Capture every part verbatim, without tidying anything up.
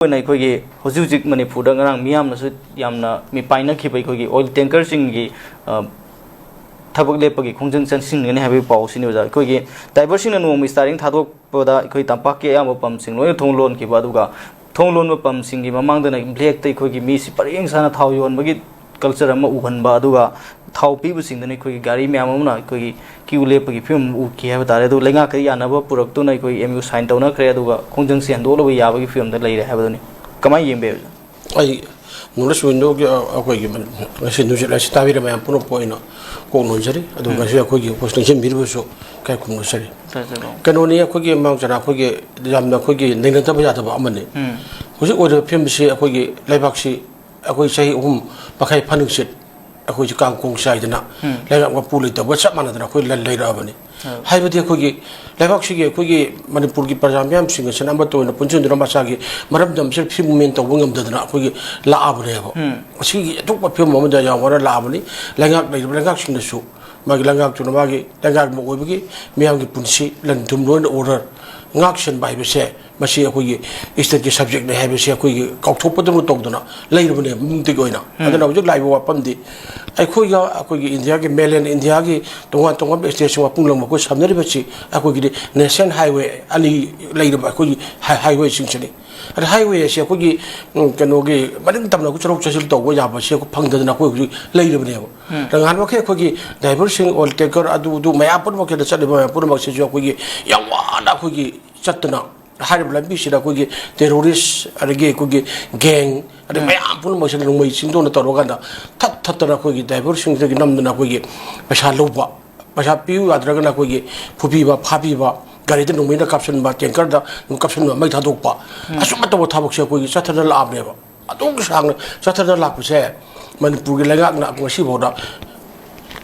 ꯑꯣꯏꯅ ꯑꯩꯈꯣꯏꯒꯤ ꯍꯧꯖꯤꯛ ꯍꯧꯖꯤꯛ ꯃꯅꯤꯄꯨꯔꯗ ꯉꯔꯥꯡ ꯃꯤꯌꯥꯝꯅꯁꯨ ꯌꯥꯝꯅ ꯃꯤꯄꯥꯏꯅꯈꯤꯕ ꯑꯩꯈꯣꯏꯒꯤ ꯑꯣꯏꯜ ꯇꯦꯡꯀꯔꯁꯤꯡꯒꯤ, ꯑ, ꯊꯕꯛ ꯂꯦꯞꯄꯒꯤ ꯈꯣꯡꯖꯪ ꯆꯪꯁꯤꯟꯒꯅꯤ ꯍꯥꯏꯕꯒꯤ ꯄꯥꯎꯁꯤꯅꯤ ꯑꯣꯖꯥ꯫ ꯑꯩꯈꯣꯏꯒꯤ ꯗ꯭ꯔꯥꯏꯚꯔꯁꯤꯡꯅ ꯅꯣꯡꯃ ꯁ꯭ꯇꯥꯔꯤꯡ ꯊꯥꯗꯣꯛꯄꯗ ꯑꯩꯈꯣꯏ ꯇꯝꯄꯥꯛꯀꯤ ꯑꯌꯥꯝꯕ ꯄꯝꯁꯤꯡ ꯂꯣꯏꯅ ꯊꯣꯡ ꯂꯣꯟꯈꯤꯕ, ꯑꯗꯨꯒ ꯊꯣꯡ ꯂꯣꯟꯕ ꯄꯝꯁꯤꯡꯒꯤ ꯃꯃꯥꯡꯗꯅ ꯕ꯭ꯂꯦꯛꯇ ꯑꯩꯈꯣꯏꯒꯤ ꯃꯤꯁꯤ ꯄꯔꯦꯡ ꯁꯥꯅ ꯊꯥꯎ ꯌꯣꯟꯕꯒꯤ ꯀꯜꯆꯔ ꯑꯃ ꯎꯍꯟꯕ, ꯑꯗꯨꯒ ꯊꯥꯎ ꯄꯤꯕꯁꯤꯡꯗꯨꯅ ꯑꯩꯈꯣꯏꯒꯤ ꯒꯥꯔꯤ ꯃꯌꯥꯝ ꯑꯃꯅ ꯑꯩꯈꯣꯏꯒꯤ ꯀ꯭ꯌꯨ ꯂꯦꯞꯄꯒꯤ ꯐꯤꯕꯝ ꯑꯃ ꯎꯈꯤ ꯍꯥꯏꯕ ꯇꯥꯔꯦ꯫ ꯑꯗꯨ ꯂꯩꯉꯥꯛꯀ ꯌꯥꯅꯕ ꯄꯨꯔꯛꯇꯨꯅ ꯑꯩꯈꯣꯏ ꯑꯦꯝ ꯌꯨ ꯁꯥꯏꯟ ꯇꯧꯅꯈ꯭ꯔꯦ, ꯑꯗꯨꯒ ꯈꯣꯡꯖꯪꯁꯤ ꯍꯟꯗꯣꯛꯂꯕ ꯌꯥꯕꯒꯤ ꯐꯤꯕꯝꯗ ꯂꯩꯔꯦ ꯍꯥꯏꯕꯗꯨꯅꯤ꯫ ꯀꯃꯥꯏꯅ ꯌꯦꯡꯕꯤꯕ? ꯑꯩ ꯅꯣꯔꯠ ꯏꯁ ꯋꯤꯟꯗꯣꯒꯤ, ꯑ, ꯑꯩꯈꯣꯏꯒꯤ ꯃ-, ꯉꯁꯤ ꯅꯨꯡꯁꯤꯠ ꯑꯁꯤ ꯇꯥꯕꯤꯔꯤꯕ ꯃꯌꯥꯝ ꯄꯨꯝꯅꯃꯛꯄꯨ ꯑꯩꯅ ꯀꯣꯛ ꯅꯣꯟꯖꯔꯤ꯫ ꯑꯗꯨꯒ ꯎꯝ꯫ ꯉꯁꯤ ꯑꯩꯈꯣꯏꯒꯤ ꯄꯣꯁ ꯅꯤꯡꯁꯤꯡꯕꯤꯔꯤꯕꯁꯨ ꯀꯥꯏ ꯈꯨꯝꯅꯖꯔꯤ꯫ ꯇꯥꯖꯔꯣ꯫ ꯀꯩꯅꯣꯅꯤ, ꯑꯩꯈꯣꯏꯒꯤ ꯃꯥꯡꯖꯅ ꯑꯩꯈꯣꯏꯒꯤ ꯌꯥꯝꯅ ꯑꯩꯈꯣꯏꯒꯤ ꯅꯩꯅꯗꯕ ꯌꯥꯗꯕ ꯑꯃꯅꯤ꯫ ꯎꯝ꯫ ꯍꯧꯖꯤꯛ ꯑꯣꯏꯔꯤꯕ ꯐꯤꯕꯝꯁꯤ ꯑꯩꯈꯣꯏꯒꯤ ꯂꯩꯕꯥꯛꯁꯤ ꯑꯩꯈꯣꯏ ꯆꯍꯤ ꯑꯍꯨꯝ ꯃꯈꯥꯏ ꯐꯥꯅꯤꯡꯆꯤꯠ ꯑꯩꯈꯣꯏꯁꯤ ꯀꯥꯡ ꯀꯣꯡ ꯆꯥꯏꯗꯅ ꯎꯝ꯫ ꯂꯩꯉꯥꯛ ꯃꯄꯨ ꯂꯩꯇꯕꯒ ꯆꯞ ꯃꯥꯟꯅꯗꯅ ꯑꯩꯈꯣꯏ ꯂ-, ꯂꯩꯔꯛꯑꯕꯅꯤ꯫ ꯎꯝ꯫ ꯍꯥꯏꯕꯗꯤ ꯑꯩꯈꯣꯏꯒꯤ ꯂꯩꯕꯥꯛꯁꯤꯒꯤ, ꯑꯩꯈꯣꯏꯒꯤ ꯃꯅꯤꯄꯨꯔꯒꯤ ꯄ꯭ꯔꯖꯥ ꯃꯤꯌꯥꯝꯁꯤꯡ ꯑꯁꯤꯅ ꯑꯃꯠꯇ ꯑꯣꯏꯅ ꯄꯨꯟꯁꯤꯟꯗꯨꯅ ꯃꯁꯥꯒꯤ ꯃꯔꯝꯗꯝꯁꯤꯗ ꯐ꯭ꯔꯤ ꯃꯨꯞꯃꯦꯟ ꯇꯧꯕ ꯉꯝꯗꯗꯅ ꯑꯩꯈꯣꯏꯒꯤ ꯂꯥꯛꯑꯕꯅꯦꯕ꯫ ꯎꯝ꯫ ꯑꯁꯤꯒꯤ ꯑꯇꯣꯞꯄ ꯐꯤꯕꯝ ꯑꯃꯗ ꯌꯥꯎꯔꯒ ꯂꯥꯛꯑꯕꯅꯤ꯫ ꯂꯩꯉꯥꯛ ꯂꯩꯔꯤꯕ ꯂꯩꯉꯥꯛꯁꯤꯡꯅꯁꯨ ꯃꯥꯒꯤ ꯂꯩꯉꯥꯛꯇꯨꯅ ꯃꯥꯒꯤ ꯂꯩꯉꯥꯛ ꯑꯃ ꯑꯣꯏꯕꯒꯤ ꯃꯤꯌꯥꯝꯒꯤ ꯄꯨꯟꯁꯤ ꯂꯟ ꯊꯨꯝ ꯂꯣꯏꯅ ꯑꯣꯔꯗꯔ ꯉꯥꯛ ꯁꯦꯟꯕ ꯍꯥꯏꯕꯁꯦ ꯃꯁꯤ ꯑꯩꯈꯣꯏꯒꯤ ꯏꯁꯇꯦꯠꯀꯤ ꯁꯕꯖꯦꯛꯅꯤ ꯍꯥꯏꯕꯁꯤ ꯑꯩꯈꯣꯏꯒꯤ ꯀꯥꯎꯊꯣꯛꯄꯗꯧꯅ ꯇꯧꯗꯅ ꯂꯩꯔꯕꯅꯦ ꯃꯅꯨꯡꯗꯒꯤ ꯑꯣꯏꯅ꯫ ꯎꯝ꯫ ꯑꯗꯨꯅ ꯍꯧꯖꯤꯛ ꯂꯥꯛꯏꯕ ꯋꯥꯐꯝꯗꯤ ꯑꯩꯈꯣꯏꯒ ꯑꯩꯈꯣꯏꯒꯤ ꯏꯟꯗꯤꯌꯥꯒꯤ mainland ꯏꯟꯗꯤꯌꯥꯒꯤ ꯇꯣꯉꯥꯟ ꯇꯣꯉꯥꯟꯕ ꯏꯁꯇꯦꯠꯁꯤꯡ ꯋꯥꯄꯨꯡ ꯂꯝ ꯑꯩꯈꯣꯏ ꯁꯝꯅꯔꯤꯕꯁꯤ ꯑꯩꯈꯣꯏꯒꯤꯗꯤ ꯅꯦꯁꯅꯦꯜ ꯍꯥꯏꯋꯦ ꯑꯅꯤ ꯂꯩꯔꯤꯕ ꯑꯩꯈꯣꯏꯒꯤ ꯍꯥꯏ-, ꯍꯥꯏꯋꯦꯁꯤꯡꯁꯤꯅꯤ꯫ ꯑꯗ ꯍꯥꯏꯋꯦ ꯑꯁꯤ ꯑꯩꯈꯣꯏꯒꯤ, ꯎꯝ, ꯀꯩꯅꯣꯒꯤ ꯃꯅꯤꯡ ꯇꯝꯅ ꯑꯩꯈꯣꯏ ꯆꯠꯊꯣꯛ ꯆꯠꯁꯤꯟ ꯇꯧꯕ ꯌꯥꯕꯁꯤ ꯑꯩꯈꯣꯏ ꯐꯪꯗꯗꯅ ꯑꯩꯈꯣꯏ ꯍꯧꯖꯤꯛ ꯂꯩꯔꯕꯅꯦꯕ꯫ ꯎꯝ꯫ ꯑꯗ ꯉꯍꯥꯟꯃꯛꯀꯤ ꯑꯩꯈꯣꯏꯒꯤ ꯗ꯭ꯔꯥꯏꯚꯔꯁꯤꯡ, ꯑꯣꯏꯜ ꯇꯦꯡꯀꯔ, ꯑꯗꯨ ꯑꯗꯨ ꯃꯌꯥꯝ ꯄꯨꯝꯅꯃꯛꯁꯤꯗ ꯆꯠꯂꯤꯕ ꯃꯌꯥꯝ ꯄꯨꯝꯅꯃꯛꯁꯤꯁꯨ ꯑꯩꯈꯣꯏꯒꯤ ꯌꯥꯝ ꯋꯥꯅ ꯑꯩꯈꯣꯏꯒꯤ ꯆꯠꯇꯅ ꯍꯥꯏꯔꯤꯕ ꯂꯝꯕꯤꯁꯤꯗ ꯑꯩꯈꯣꯏꯒꯤ ꯇꯦꯔꯣꯔꯤꯁ ꯑꯗꯒꯤ ꯑꯩꯈꯣꯏꯒꯤ ꯒꯦꯡ ꯑꯗꯩ ꯎꯝ꯫ ꯃꯌꯥꯝ ꯄꯨꯝꯅꯃꯛꯁꯤꯅ ꯅꯣꯡꯃꯩ ꯆꯤꯡꯗꯧꯅ ꯇꯧꯔꯀꯥꯟꯗ ꯊꯠ ꯊꯠꯇꯅ ꯑꯩꯈꯣꯏꯒꯤ ꯗ꯭ꯔꯥꯏꯚꯔꯁꯤꯡꯗꯒꯤ ꯅꯝꯗꯅ ꯑꯩꯈꯣꯏꯒꯤ ꯄꯩꯁꯥ ꯂꯧꯕ, ꯄꯩꯁꯥ ꯄꯤꯌꯨ ꯌꯥꯗ꯭ꯔꯒꯅ ꯑꯩꯈꯣꯏꯒꯤ ꯐꯨꯕꯤꯕ, ꯐꯥꯕꯤꯕ, ꯒꯥꯔꯤꯗ ꯅꯣꯡꯃꯩꯅ ꯀꯥꯞꯁꯤꯟꯕ, ꯇꯦꯡꯀꯔꯗ ꯀꯥꯞꯁꯤꯟꯕ, ꯃꯩ ꯊꯥꯗꯣꯛꯄ, ꯎꯝ꯫ ꯑꯁꯨꯝꯕ ꯇꯧꯕ ꯊꯕꯛꯁꯦ ꯑꯩꯈꯣꯏꯒꯤ ꯆꯠꯊꯗꯅ ꯂꯥꯛꯑꯕꯅꯦꯕ꯫ ꯑꯗꯨꯛ ꯁꯥꯡꯅ ꯆꯠꯊꯗꯅ ꯂꯥꯛꯄꯁꯦ ꯃꯅꯤꯄꯨꯔꯒꯤ ꯂꯩꯉꯥꯛꯅ ꯉꯁꯤꯐꯥꯎꯗ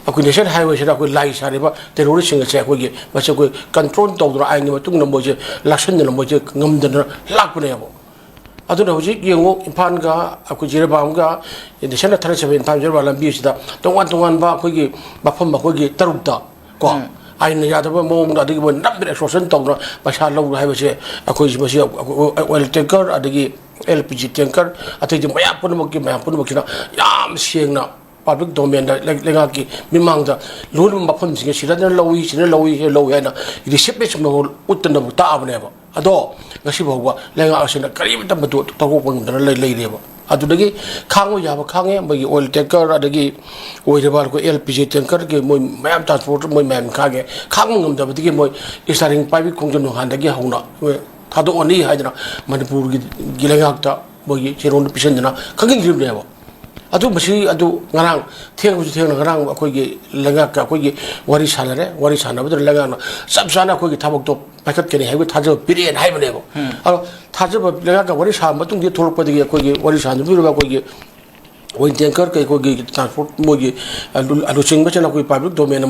ꯑꯩꯈꯣꯏ ꯅꯦꯁꯅꯦꯜ ꯍꯥꯏꯋꯦꯁꯤꯗ ꯑꯩꯈꯣꯏ ꯂꯥꯏ ꯁꯥꯔꯤꯕ ꯇꯦꯔꯣꯔꯤꯁꯁꯤꯡ ꯑꯁꯦ ꯑꯩꯈꯣꯏꯒꯤ ꯃꯁꯤ ꯑꯩꯈꯣꯏ ꯀꯟꯇ꯭ꯔꯣꯜ ꯇꯧꯗꯅ ꯑꯥꯏꯟꯒꯤ ꯃꯇꯨꯡ ꯏꯟꯅ ꯃꯣꯏꯁꯦ ꯂꯥꯛꯁꯤꯟꯗꯅ ꯃꯣꯏꯁꯦ ꯉꯝꯗꯅ ꯂꯥꯛꯄꯅꯦꯕ꯫ ꯑꯗꯨꯅ ꯍꯧꯖꯤꯛ ꯌꯦꯡꯉꯨ, ꯏꯝꯐꯥꯜꯒ ꯑꯩꯈꯣꯏ ꯖꯤꯔꯤꯕꯥꯝꯒ national thirty seven Imphal Jiribam ꯂꯝꯕꯤ ꯑꯁꯤꯗ ꯇꯣꯉꯥꯟ ꯇꯣꯉꯥꯟꯕ ꯑꯩꯈꯣꯏꯒꯤ ꯃꯐꯝ ꯑꯩꯈꯣꯏꯒꯤ ꯇꯔꯨꯛꯇ ꯀꯣ, ꯎꯝ꯫ ꯑꯥꯏꯟꯅ ꯌꯥꯗꯕ ꯃꯑꯣꯡꯗ ꯑꯗꯒꯤ ꯃꯣꯏ ꯅꯝꯗꯅ ꯑꯦꯛꯁꯇꯣꯔꯁꯟ ꯇꯧꯗꯅ ꯄꯩꯁꯥ ꯂꯧꯕ ꯍꯥꯏꯕꯁꯦ ꯑꯩꯈꯣꯏ ꯃꯁꯤ ꯑꯣꯏꯜ ꯇꯦꯡꯀꯔ ꯑꯗꯒꯤ ꯑꯦꯜ ꯄꯤ ꯖꯤ ꯇꯦꯡꯀꯔ, ꯑꯇꯩꯗꯤ ꯃꯌꯥꯝ ꯄꯨꯝꯅꯃꯛꯀꯤ, ꯃꯌꯥꯝ ꯄꯨꯝꯅꯃꯛꯁꯤꯅ ꯌꯥꯝ ꯁꯦꯡꯅ ꯄꯕ꯭ꯂꯤꯛ ꯗꯣꯃꯦꯟꯗ, ꯂꯩ-, ꯂꯩꯉꯥꯛꯀꯤ ꯃꯤꯃꯥꯡꯗ ꯂꯣꯏꯅꯃꯛ ꯃꯐꯝꯁꯤꯡꯁꯦ ꯁꯤꯗꯅ ꯂꯧꯏ, ꯁꯤꯗꯅ ꯂꯧꯏ, ꯁꯤꯗ ꯂꯧꯏ ꯍꯥꯏꯅ ꯔꯤꯁꯤꯞꯅꯆꯤꯡꯕ ꯎꯠꯇꯅꯕꯨ ꯇꯥꯛꯑꯕꯅꯦꯕ꯫ ꯑꯗꯣ ꯉꯁꯤ ꯐꯥꯎꯕ ꯂꯩꯉꯥꯛ ꯑꯁꯤꯅ ꯀꯔꯤꯃꯇ ꯃꯗꯨ ꯇꯧꯊꯣꯛꯄ ꯉꯝꯗꯅ ꯂꯩ-, ꯂꯩꯔꯦꯕ꯫ ꯑꯗꯨꯗꯒꯤ ꯈꯥꯡꯕ ꯌꯥꯕ ꯈꯥꯡꯉꯦ, ꯃꯣꯏꯒꯤ ꯑꯣꯏꯜ ꯇꯦꯡꯀꯔ, ꯑꯗꯒꯤ ꯑꯣꯏꯔꯤꯕ ꯑꯩꯈꯣꯏ ꯑꯦꯜ ꯄꯤ ꯖꯤ ꯇꯦꯡꯀꯔꯒꯤ ꯃꯣꯏ ꯃꯌꯥꯝ ꯇ꯭ꯔꯥꯟꯁꯄꯣꯔꯠ ꯃꯣꯏ ꯃꯌꯥꯝ ꯈꯥꯡꯉꯦ꯫ ꯈꯥꯡꯕ ꯉꯝꯗꯕꯗꯒꯤ ꯃꯣꯏ ꯏꯁꯇꯥꯔꯤꯡ ꯄꯥꯏꯕꯤ ꯈꯣꯡꯖꯟ ꯅꯣꯡꯍꯥꯟꯗꯒꯤ ꯍꯧꯅ ꯃꯣꯏ ꯊꯥꯗꯣꯛꯑꯅꯤ ꯍꯥꯏꯗꯅ ꯃꯅꯤꯄꯨꯔꯒꯤ ꯒꯤ ꯂꯩꯉꯥꯛꯇ ꯃꯣꯏꯒꯤ ꯆꯦꯔꯣꯜꯗ ꯄꯤꯁꯤꯟꯗꯅ ꯈꯪꯍꯟꯈꯤꯕꯅꯦꯕ꯫ ꯑꯗꯨ ꯃꯁꯤ ꯑꯗꯨ ꯉꯔꯥꯡ ꯊꯦꯡꯕꯁꯨ ꯊꯦꯡꯅ ꯉꯔꯥꯡ ꯑꯩꯈꯣꯏꯒꯤ ꯂꯩꯉꯥꯛꯀ ꯑꯩꯈꯣꯏꯒꯤ ꯋꯥꯔꯤ ꯁꯥꯟꯅꯔꯦ꯫ ꯋꯥꯔꯤ ꯁꯥꯟꯅꯕꯗꯨꯗ ꯂꯩꯉꯥꯛꯅ ꯆꯞ ꯆꯥꯅ ꯑꯩꯈꯣꯏꯒꯤ ꯊꯕꯛꯇꯣ ꯄꯥꯏꯈꯠꯀꯅꯤ ꯍꯥꯏꯕꯒꯤ ꯊꯥꯖꯕ ꯄꯤꯔꯛꯑꯦꯅ ꯍꯥꯏꯕꯅꯦꯕ꯫ ꯑꯗꯣ ꯊꯥꯖꯕ ꯂꯩꯉꯥꯛꯀ ꯋꯥꯔꯤ ꯁꯥꯕ ꯃꯇꯨꯡꯗ ꯊꯣꯛꯂꯛꯄꯗꯒꯤ ꯑꯩꯈꯣꯏꯒꯤ ꯋꯥꯔꯤ ꯁꯥꯟꯅꯕꯤꯔꯒ ꯑꯩꯈꯣꯏꯒꯤ ꯑꯣꯏꯜ ꯇꯦꯡꯀꯔ ꯀꯩ ꯑꯩꯈꯣꯏꯒꯤ ꯇ꯭ꯔꯥꯟꯁꯄꯣꯔꯠ ꯃꯣꯏꯒꯤ ꯑꯂꯨ-, ꯑꯂꯨꯆꯤꯡꯕꯁꯤꯅ ꯑꯩꯈꯣꯏ ꯄꯕ꯭ꯂꯤꯛ ꯗꯣꯃꯦꯟ ꯑꯃ